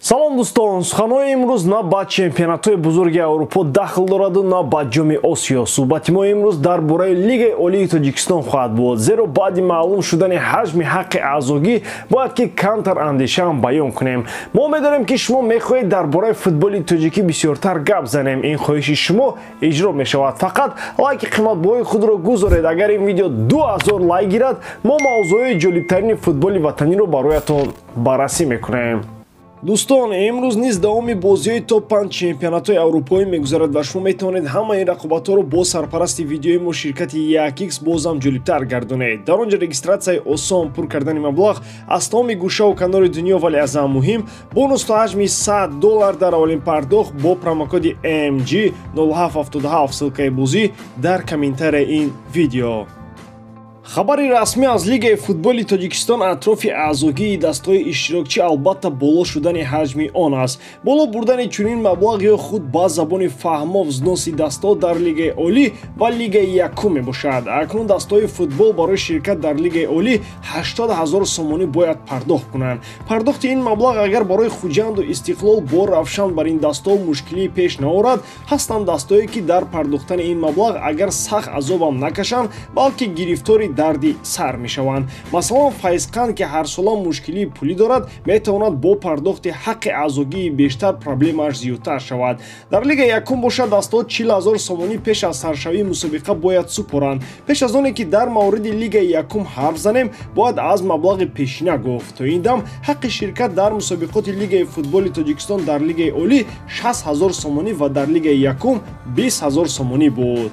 Салом дӯстон, суханҳои имрӯз на ба чемпионатҳои бузурги Аврупо дахл дораду, на ба Ҷоми Осиё. Суҳбати мо имрӯз дар бораи Лигаи Олии Тоҷикистон хоҳад буд, зеро баъди маълум шудани ҳаҷми ҳаққи аъзогӣ бояд ки камтар андешаам баён кунем. Мо медонем, ки шумо мехоҳед дар бораи футболи тоҷикӣ бисёртар гап занем. Ин хоҳиши шумо иҷро мешавад. Фақат лайки қиматбоҳои худро гузоред. Агар ин видео 2000 лайк гирад, мо мавзӯъҳои ҷолибтарини футболи ватаниро бароятон баррасӣ мекунем. Дӯстон, имрӯз низ давоми бозиҳои топ-5 чемпионатҳои аврупоӣ мегузарад ва шумо метавонед ҳамаи ин рақобатҳоро бо сарпарасти видеои мо, ширкати 1x, бозам ҷолибтар гардонед. Дар он ҷо регистратсияи осон, пур кардани маблағ аз тамоми гӯшаву канори дунё, вале аз ҳама муҳим бонус то ҳаҷми 100 доллар дар аввалин пардохт бо промокоди MG 0777. Ссылкаи бозӣ дар комментарияи ин видео. Хабари расмӣ аз Лигаи футболи Тоҷикистон атрофи аъзогии дастҳои иштирокчӣ албатта боло шудани ҳаҷми он аст. Боло бурдани чунин маблағ ё худ ба забони фаҳмо взноси дастҳо дар Лигаи Олӣ ва Лигаи Якум мебошад. Акнун дастҳои футбол барои ширкат дар Лигаи Олӣ 80 ҳазор сомонӣ бояд пардохт кунанд. Пардохти ин маблағ агар барои Хуҷанду Истиқлол бо Равшан бар ин дастҳо мушкилӣ пеш наорад, ҳастанд дастҳое, ки дар пардохтани ин маблағ агар сахт азобам накашанд, балки гирифтори дарди сар мешаванд. Масалан, Файзқанд, ки ҳарсола мушкилии пулӣ дорад, метавонад бо пардохти ҳаққи аъзогии бештар проблемааш зиёдтар шавад. Дар Лигаи Якум бошад, дастҳо 40 ҳазор сомонӣ пеш аз саршавии мусобиқа бояд супоранд. Пеш аз оне ки дар мавриди Лигаи Якум ҳарф занем, бояд аз маблағи пешина гуфт. То ин дам ҳаққи ширкат дар мусобиқоти Лигаи футболи Тоҷикистон дар Лигаи Олӣ 60 ҳазор сомонӣ ва дар Лигаи Якум 20 ҳазор сомонӣ буд.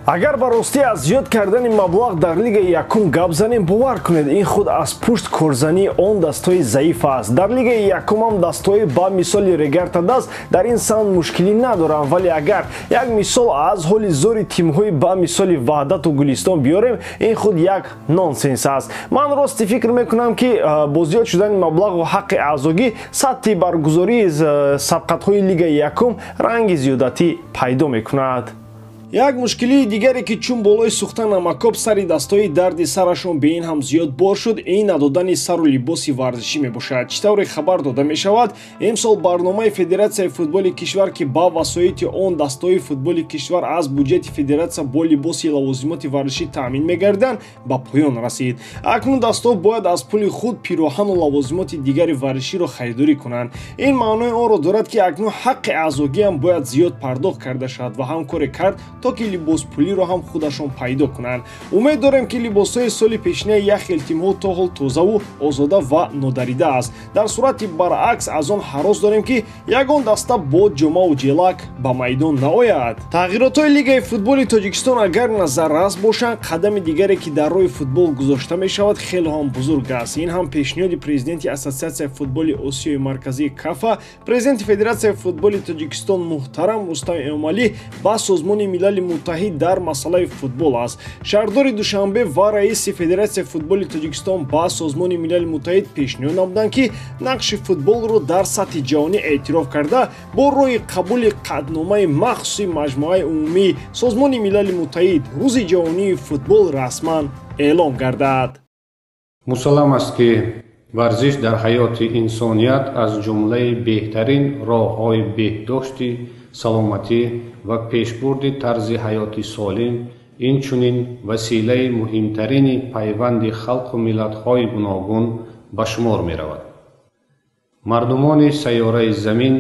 Агар ба ростӣ аз зиёд кардани маблағ дар Лигаи Якум гап занем, бовар кунед, ин худ аз пушт корзании он дастҳои заиф аст. Дар Лигаи Якум ҳам дастҳои ба мисоли Регартадаст дар ин самт мушкилӣ надоранд, вале агар як мисол аз ҳоли зори тимҳои ба мисоли Ваҳдату Гулистон биёрем, ин худ як нонсенс аст. Ман рости фикр мекунам, ки бо зиёд шудани маблағу ҳаққи аъзогӣ сатҳи баргузории сабқатҳои Лигаи Якум ранги зиёдатӣ пайдо мекунад. Як мушкилии дигаре, ки чун болои сӯхта намакоб сари дастҳои дарди сарашон бе ин ҳам зиёд бор шуд, ин надодани сару либоси варзишӣ мебошад. Чӣ тавре хабар дода мешавад, имсол барномаи Федератсияи футболи кишвар, ки ба васоити он дастҳои футболи кишвар аз буҷети федератсия бо либоси лавозимоти варзишӣ таъмин мегарданд, ба поён расид. Акнун дастҳо бояд аз пули худ пироҳану лавозимоти дигари варзиширо харидорӣ кунанд. Ин маънои онро дорад, ки акнун ҳаққи аъзогиам бояд зиёд пардохт карда шавад ва ҳам коре кард, то ки либоспулиро ҳам худашон пайдо кунанд. Умед дорем, ки либосҳои соли пешинаи як хел тимҳо то ҳол тозаву озода ва нодарида аст. Дар сурати баръакс аз он ҳарос дорем, ки ягон даста бо ҷомаву ҷелак ба майдон наояд. Тағйиротҳои Лигаи футболи Тоҷикистон агар назаррас бошанд, қадами дигаре, ки дар роҳи футбол гузошта мешавад, хеле ҳам бузург аст. Ин ҳам пешниҳоди президенти Ассотсиатсияи футболи Осиёи Марказии КАФА, президенти Федератсияи футболи Тоҷикистон муҳтарам Рустам Эмомалӣ ба Созмони Милали Муттаҳид дар масъалаи футбол аст. Шаҳрдори Душанбе ва раиси Федератсияи футболи Тоҷикистон ба Созмони Милали Муттаҳид пешниҳод намуданд, ки нақши футболро дар сатҳи ҷаҳонӣ эътироф карда, бо роҳи қабули қатъномаи махсуси Маҷмӯаи умумии Созмони Милали Муттаҳид Рӯзи ҷаҳонии футбол расман эълон гардад. Мусаллам аст, ки варзиш дар ҳаёти инсоният аз ҷумлаи беҳтарин роҳҳои беҳдошти саломатӣ ва пешбурди тарзи ҳаёти солим, инчунин василаи муҳимтарини пайванди халқу миллатҳои гуногун ба шумор меравад. Мардумони сайёраи Замин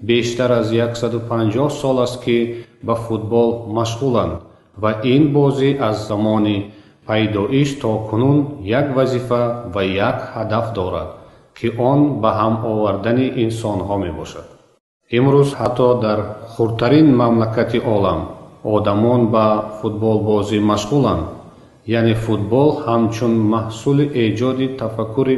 бештар аз 150 сол аст, ки ба футбол машғуланд ва ин бозӣ аз замони пайдоиш то кунун як вазифа ва як ҳадаф дорад, ки он ба ҳам овардани инсонҳо мебошад. Имрӯз ҳатто дар хурдтарин мамлакати олам одамон ба футболбозӣ машғуланд, яъне футбол ҳамчун маҳсули эҷоди тафаккури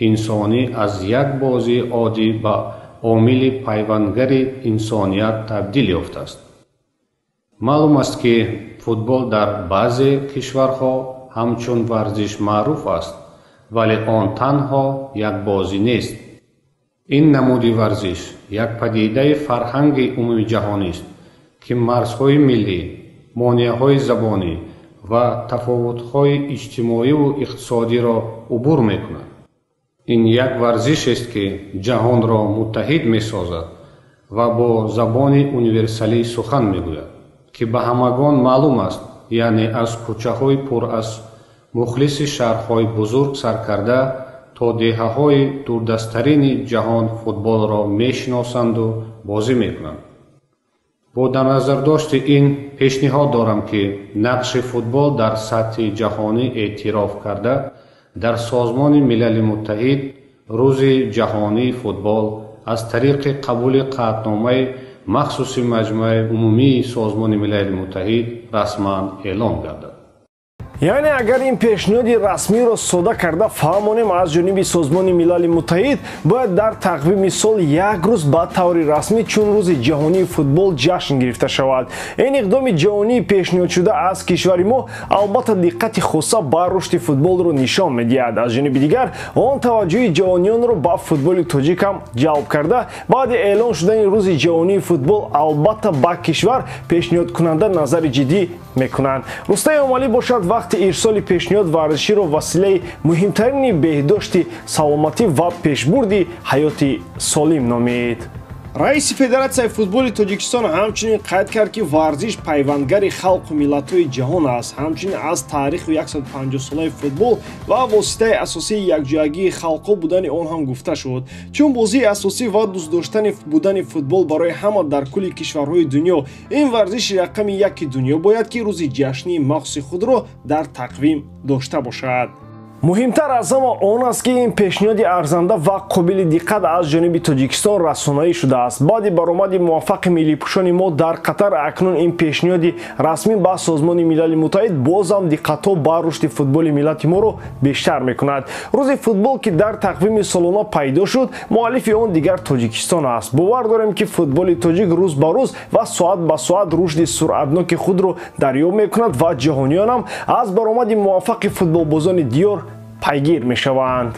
инсонӣ аз як бозии оддӣ ба омили пайвандгари инсоният табдил ёфтааст. Маълум аст, ки футбол дар баъзе кишварҳо ҳамчун варзиш маъруф аст, вале он танҳо як бозӣ нест. Ин намуди варзиш як падидаи фарҳанги умумиҷаҳонист, ки марзҳои миллӣ, монеаҳои забонӣ ва тафовутҳои иҷтимоиву иқтисодиро убур мекунад. Ин як варзишест, ки ҷаҳонро муттаҳид месозад ва бо забони универсалӣ сухан мегӯяд, ки ба ҳамагон маълум аст, яъне аз кӯчаҳои пур аз мухлиси шаҳрҳои бузург сар карда то деҳаҳои дурдасттарини ҷаҳон футболро мешиносанду бозӣ мекунанд. Бо дарназардошти ин пешниҳод дорам, ки нақши футбол дар сатҳи ҷаҳонӣ эътироф карда, дар Созмони Милали Муттаҳид Рӯзи ҷаҳонии футбол аз тариқи қабули қатъномаи махсуси Маҷмӯаи умумии Созмони Милали Муттаҳид расман эълон гардад. Яъне агар ин пешниҳоди расмиро сода карда фаҳмонем, аз ҷониби Созмони Милали Муттаҳид бояд дар тақвими сол як рӯз ба таври расмӣ чун Рӯзи ҷаҳонии футбол ҷашн гирифта шавад. Ин иқдоми ҷаҳонии пешниҳодшуда аз кишвари мо албатта диққати хоса ба рушди футболро нишон медиҳад. Аз ҷониби дигар, он таваҷҷӯҳи ҷаҳониёнро ба футболи тоҷик ҳам ҷалб карда, баъди эълон шудани Рӯзи ҷаҳонии футбол албатта ба кишвар пешниҳодкунанда назари ҷиддӣ мекунанд. Рустам Эмомалӣ бошад, вақти ирсоли пешниҳод варзиширо василаи муҳимтарини беҳдошти саломатӣ ва пешбурди ҳаёти солим номид. Раиси Федератсияи футболи Тоҷикистон ҳамчунин қайд кард, ки варзиш пайвандгари халқу миллатҳои ҷаҳон аст. Ҳамчунин аз таъриху 150-солаи футбол ва воситаи асосии якҷоягии халқҳо будани он ҳам гуфта шуд. Чун бозии асосӣ ва дӯстдоштани будани футбол барои ҳама дар кулли кишварҳои дунё, ин варзиши рақами яки дунё бояд ки рӯзи ҷашнии махсуси худро дар тақвим дошта бошад. Муҳимтар аз ҳама он аст, ки ин пешниҳоди арзанда ва қобили диққат аз ҷониби Тоҷикистон расонаӣ шудааст. Баъди баромади муваффақи миллипӯшони мо дар Қатар, акнун ин пешниҳоди расмӣ ба Созмони Милали Муттаҳид бозам диққатҳо ба рушди футболи миллати моро бештар мекунад. Рӯзи футбол, ки дар тақвими солона пайдо шуд, муаллифи он дигар Тоҷикистон аст. Бовар дорем, ки футболи тоҷик рӯз ба рӯз ва соат ба соат рушди суръатноки худро дарёб мекунад ва ҷаҳониёнам аз баромади муваффақи футболбозони диёр пайгир мешаванд.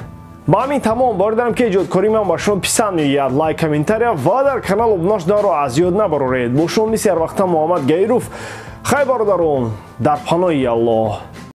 Ба ҳамин тамом. Бовар дорам, ки эҷодкории ман ба шумо писанд меояд. Лайк, комментария ва дар канал обуна шуданро аз ёд набароред. Бо шумо мисли ҳарвақта Муҳаммад Гаиров. Хай, бародарон, дар паноҳи Аллоҳ.